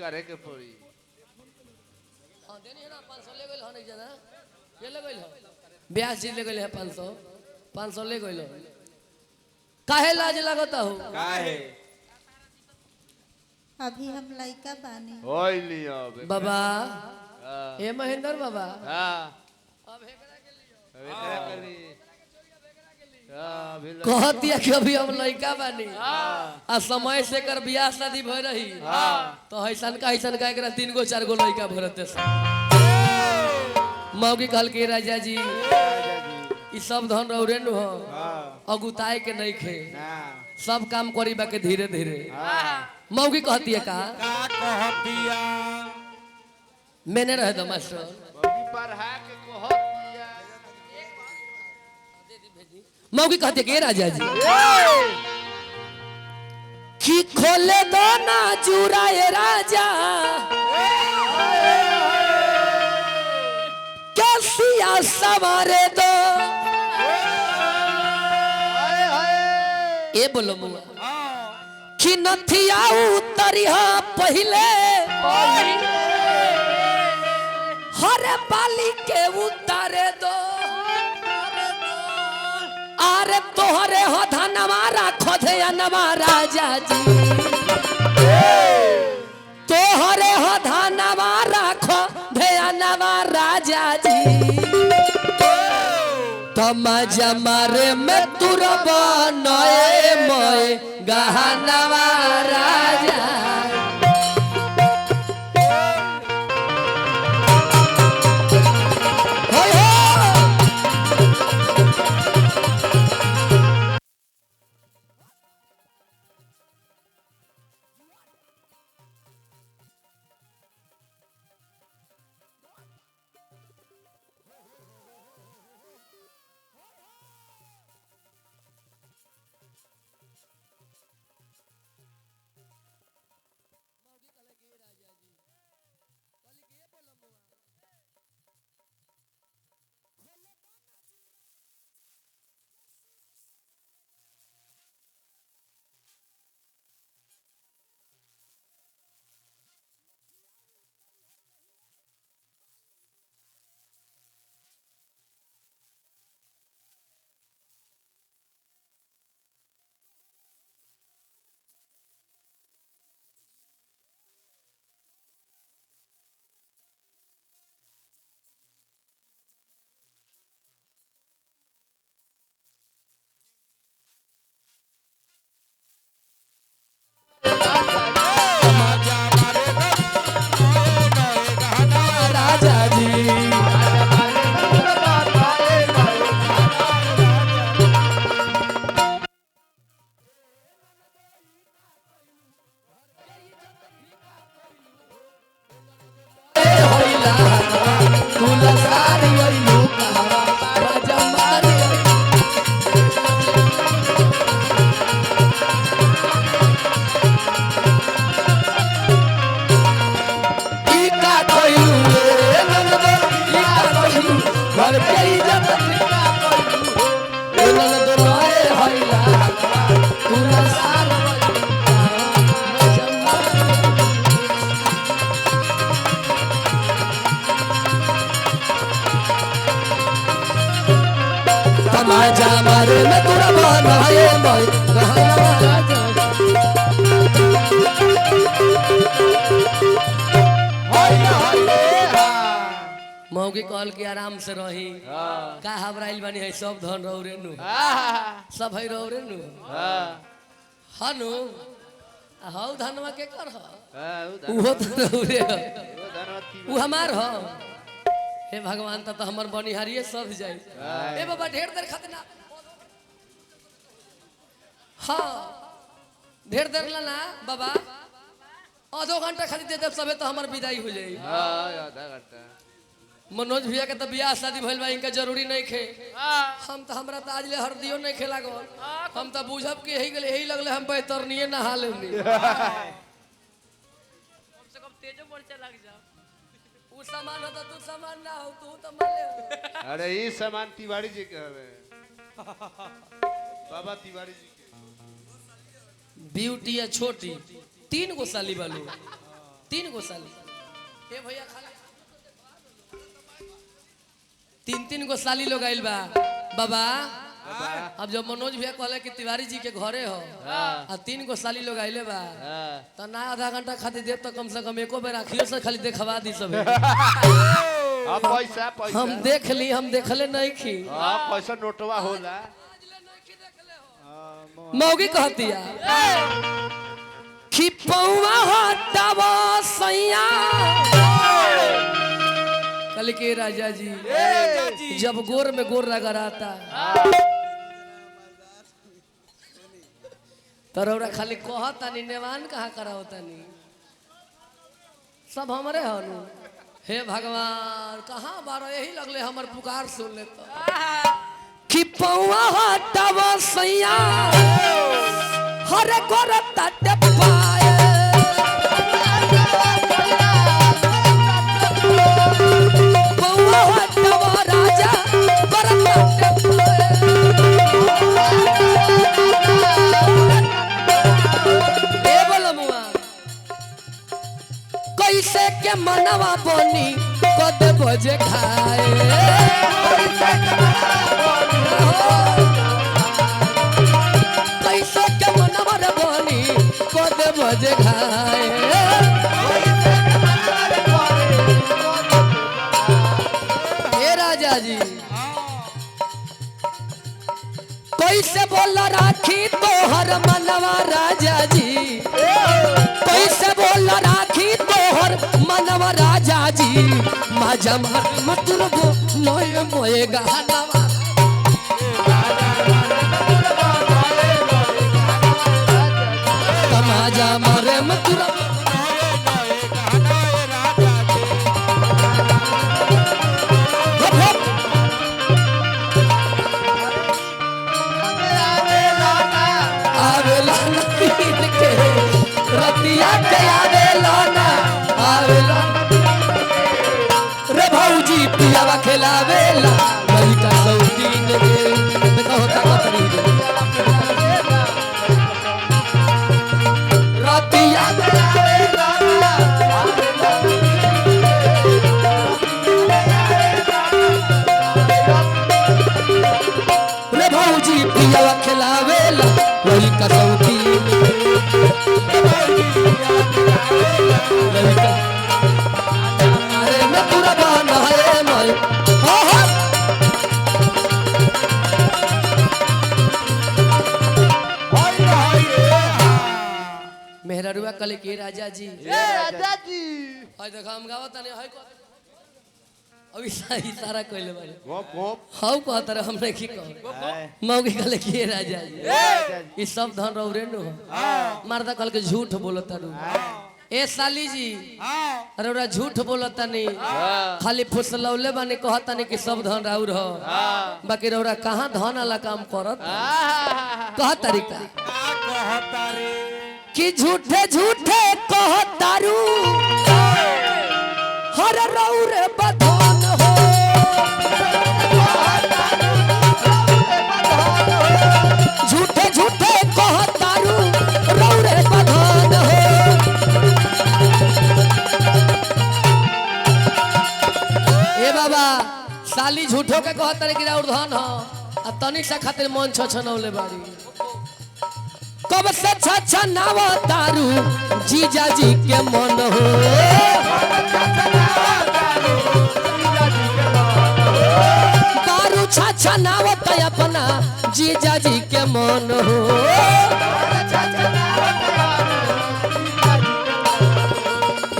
करे के पड़ी। हाँ देनी है ना 500 ले गइल हन जना ये ले गइल हन ब्यास जी ले गइल है 500 500 ले गइल हन। काहे लाज लागता हो? काहे? अभी हम लइका बानी। होई लियो बे। बाबा हाँ। ए महेंद्र बाबा हाँ। अब एकरा के लियो। अब एकरा के लिए। हाँ, अभी लग- कहतिया कि अभी हम लइका बानी आ समय से कर बियाह शादी भय रही तो ऐसन का एकरा 3 गो 4 गो लइका भरते। मौगी कहल के राजा जी राजा जी। ई सब धन रौरे नु हो हाँ। अगुताए के नहीं खे ना। सब काम करी बाके धीरे धीरे। हाँ। मौगी कहती है का का कहतिया? मैंने रहे दो मास्टर। मौगी पढ़ा के कहतिया। मौगी कहती है कि राजा जी कि खोले दो ना चुराए राजा कैसिया सवारे दो। ए बोलो मुआ कि नथिया उतरिहा पहले हर बाली के उतारे दो। अरे तोहरे हो धनवा राखो धनवा राजा जी तोहरे हो धनवा राखो धनवा राजा जी तमाजा मारे में तुरब नए मोए गहनवा राजा। होय हो। राजा जी राजा मारी। ई का कइलू रे ननदो, ई का कइलू, घर के इज्जत ई का कइलू रे ननदो नए हइला, तू न सार तमाचा मारे में तुरा बनाए मोय गहना राजा। मौगी कहल कि आराम से रही का हबराइल बानी है सब धन रहो रे नु सब है रहो रे नु हनु हौ धनवा के कर ह उहो तो रहो रे ह। उ हमार ह। हे भगवान त हमर बनिहारिये सब जाई। ए बाबा ढेर देर खातिर ना। हाँ ढेर देर ला ना बाबा आधो घंटा खातिर दे देब सबे तो हमर विदाई हो जाई। आधा घंटा। मनोज भैया के तो बियाह शादी भइल बा इनका जरूरी नहीं खे। हम तो हमरा तो आज ले हरदियो नहीं खे लागल। हम तो बुझब कि यही गेले यही लगले हम बेतरनिए नहा लेनी। कम से कम तेजो मोर्चा लग जाओ। उ सामान हो तो तू सामान ना हो तू तो मान ले। अरे ये सामान तिवारी जी के हवे। बाबा तिवारी जी के। ब्यूटी या छोटी 3 गो साली बालू। तीन गो साली। ए भैया खाली तीन तीन गो साली लोग आइल बा बाबा। अब जब मनोज भैया कहले कि तिवारी जी के घरे हो आ तीन गो साली लोग आइले बा तो ना आधा घंटा खातिर देव तो कम से कम एको बेर आखियो से खाली देखवा दी सब। हाँ पैसा पैसा हम देख ली, हम देखले नहीं खी। हाँ पैसा नोटवा होला। मौगी कहती है कि पौवा हटावा सैया। कल के राजा जी जब गोर में गोर रगड़ाता तरौरा खाली कहतानी नेवान कहाँ करावतानी सब हमरे हनु। हे भगवान कहाँ बारो यही लगले हमर पुकार सुन ले तो कि पौवा हटावा सैया हर गोर तट पाए। पौवा हटावा राजा गोर तट पाए। ए बोलमुआ कैसे के मनवा बनी कद बजे खाए। कैसे के मनवा रे बनी कद बजे खाए। हे राजा जी कैसे बोल राखी तोहर मनवा राजा जी। कैसे बोल राखी तोहर मनवा राजा जी। माझा मार मतुरबो मोय मोय गानवा। तमाजा मारे मतुरबो हप हप। आवेला नदीन के रतिया के आवेला ना आवेला रे भौजी पियावा खेलावेला लइका सौतीन के। देखो होता कतरी रे रतिया के आवेला ना आवेला रे भौजी पियावा खेलावेला लइका सौतीन के। लइका अरे मैं पूरा बन है मोय हो हो। मेहररुआ कले के राजा जी राजा जी हाय देखा हम गावत नहीं हाय को अभी इशारा कइले बारे गोप गोप हाउ कहत रहे हम नहीं की कह मौगी कले के राजा जी ई सब धन रौरे नु मर्दा कल के झूठ बोलत रू। ए साली जी अरे ओरा झूठ बोलता नहीं खाली फुसलौले बानी कहता नहीं कि सब धन राउर हो बाकी रौरा कहाँ धन वाला काम करत कह तरीका कि झूठे झूठे कहतारू हर रौरे बधन हो। झूठे झूठे कहतारू रौरे बधन हो। ए बाबा साली झूठो के कहता रे कि राउर धन हो आ तनी सा खातिर मन छछनौले बारी। कब से छछनावा तारू जीजा जी के मन हो। दारू छछनावत अपना जीजा जी के मन हो।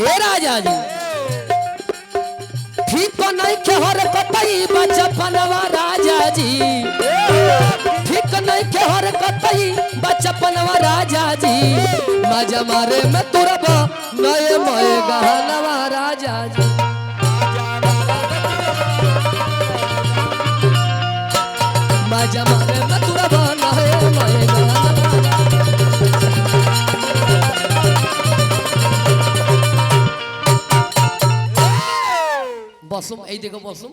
ए राजा जी ठीक नहीं के हर कतई बचपनवा राजा जी। ठीक नहीं के हर कतई बचपनवा राजा जी। मजा मारे में तुरब नए मोए गहनवा राजा जी। मजा मारे में तुरब नए मोए गहनवा। बसुम, এই দেখো বসুম।